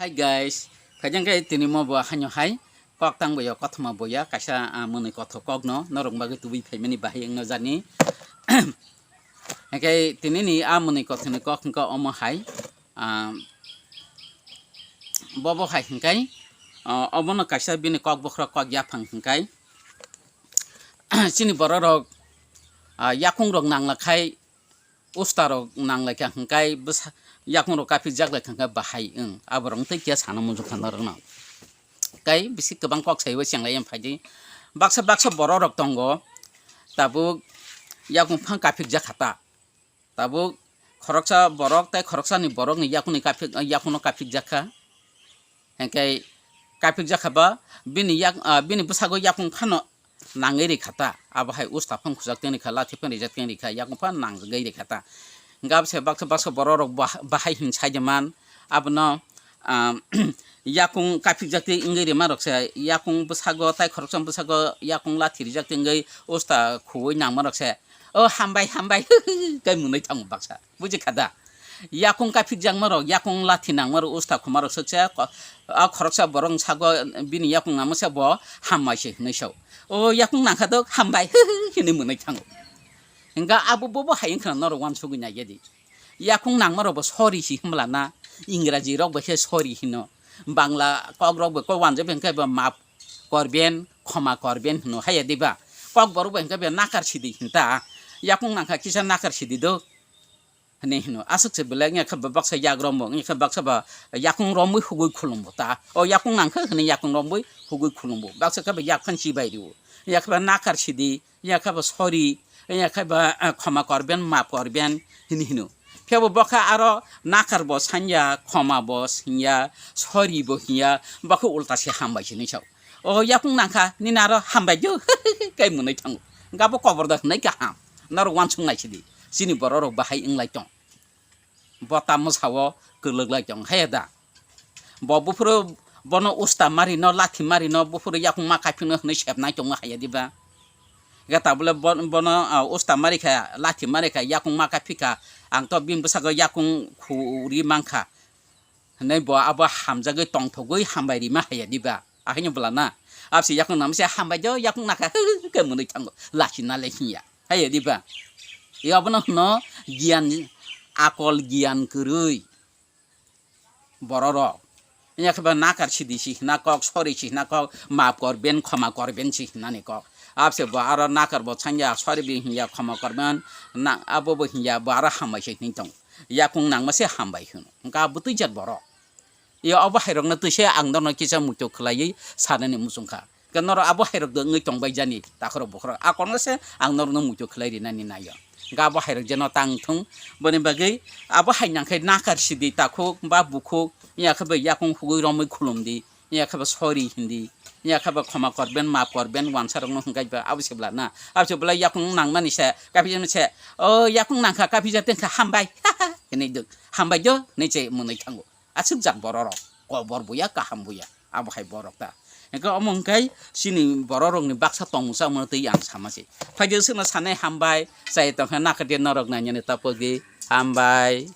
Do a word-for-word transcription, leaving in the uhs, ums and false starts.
Hi guys, phaijang khe tini mo bo haino hai kok tang boya kothoma boya kaisa, ah, mwnwi kothok kokno norok bagwi tubui phaimani bahai wngno jani. Hingke tini ni a mwnwi kothoni kok hingke omo hai, ah, bobo hai hingkai, ah, obono kaisa bini kok bokhorok kok yaphang hingkai. Chini bororok, ah, yakungrok nanglakhai, ustarok nanglaikha hingkai, bwsa-, yakungrok kaphikjak laikha hingkhe bahai wng. Aborok tei kiya sana muchungkha norokno. Kai bisi kwbang kok saiwi chenglai phaidi. Baksa baksa bororok tongo, tabuk yakung phang kaphikjak kha ta. Tabuk khoroksa borok tei khoroksani borokni yakungni kaphik-, yakungno kaphikjak kha. Hingke kaphikjak kha ba bini yak-, ah, bini bwsago yakung phano nangwi rikha ta. Abo hai usta phang khujak teng rikha, lathi phang rijak teng rikha, yakung phano nangwi rikha ta. Hingke abo se baksa baksa bororok bah-, bahai hin sai de man. Abono, ah, yakung kaphikjak tei wngwi rima rok se, yakung bwsago tai khoroksa bwsago yakung lathi rijak tei wngwi usta khuwi nangma rok se, "O hambai, hambai," kai mwnwi thango baksa. Buji kha da? Yakung kaphikjakmarok, yakung lathi nangmarok, usta khumarok swksa ko-, a khoroksa borok sago bini yakung nangma se bo hambai se hinwi sao. O yakung nangkha dok hambai hinwi mwnwi thango. Hingkha abo bobo hai wngkha norok uansugwi naiyadi. Yakung nangmarok bo sorry si himla na, Ingraji rok bo khe sorry hino. Bangla kok rok bo kok uanjak hingkhe bo map korben, khoma korben hino haiya diba. Kok borok bo hingkhe bo nakar sidi hinta. Yakung nangkha kisa nakar sidi dok. Hwnwi hino. Aswk se belai wngya khe bo baksa yak rombo, wngya khe baksa ba yakung romwi hugui khulumbo ta. O yakung nangkha hwnwi yakung romwi hugui khulumbo. Baksa khe bo yak phan chibai rio. Wngya khe bo nakar sidi, wngya khe bo sorry, wngya khe bo, ah, khoma korben, map korben hwnwi hino. Phiya bo bokha aro nakar bo sanya, khoma bo sanya, sorry bo hinya, bokhe ulta se hambai se hinwi sao. O yakung nangkha, nini aro hambai jo, kai mwnwi thango. Gabo kobor da hwnwi kaham. Norok uansuk nai sidi. Chini bororok bahai wnglai tong. Bo tamo sao kwlwk lai tong, haya da? Bo buphuru bono usta mari no, lathi mari no, buphuru yakung ma kaphik no hwnwi sepnai tongma haya diba? Ga tabule bon-, bono, ah, usta mari kha, lathi mari kha, yakung ma kaphik kha, ang to bini bwsakgo yakung khuri mankha. Hwnwi bo abo hamjagwi tongthogwi hambai rima haya diba? Ahaino bwla na. Abse yakung nangma se hambai jo, yakung nakha, ke mwnwi thango. Lachi na le hinya. Haya diba? I abono hwno giyan, akol giyan kwrwi bororok. Yakhe ba nakar sidi si hina kok, sorry si hina kok, map korben, khoma korben si hinani kok. Abse bo aro nakar bo sanya, sorry bi hinya, khoma korben, na, abo bo hinya, bo aro hambai se hinwi tong. Yakung nangma se hambai hwno. Hwnkha bwtwi jat borok. Iyo abo hairokno twise ang norokno kisa muitu khwlaiwi sanani muchungkha. Khe norok abo hairok do wngwi tongbai jani takhorok bokhorok. A korno se ang norokno muitu khwlai rinani naio. Hwnkhe abo hairok jeno tang thung. Boni bagwi abo hai nangkhe nakar sidi takhuk ba bukhuk. Yakhe bo yakung hugui romwi khulumdi. Yakhe bo sorry hindi. Yakhe bo khoma korben, map korben, wansarokno hwnkhe ba abo se bwla na. Abo se bwla yakung nangmani se, kaphijani se, "O yakung nangkha, kaphija tengkha, hambai." Hinwi do, "Hambai do," hinwi se mwnwi thango. Aswk jak bororok, kobor buya, kaham buya, abo hai borok ta. Hingke omo hingkai chini bororokni baksa tongmung chamung twi ang sama se. Phaidi swkno sanai hambai, chai tongkha nakhe de norok nainani tapogwi, hambai.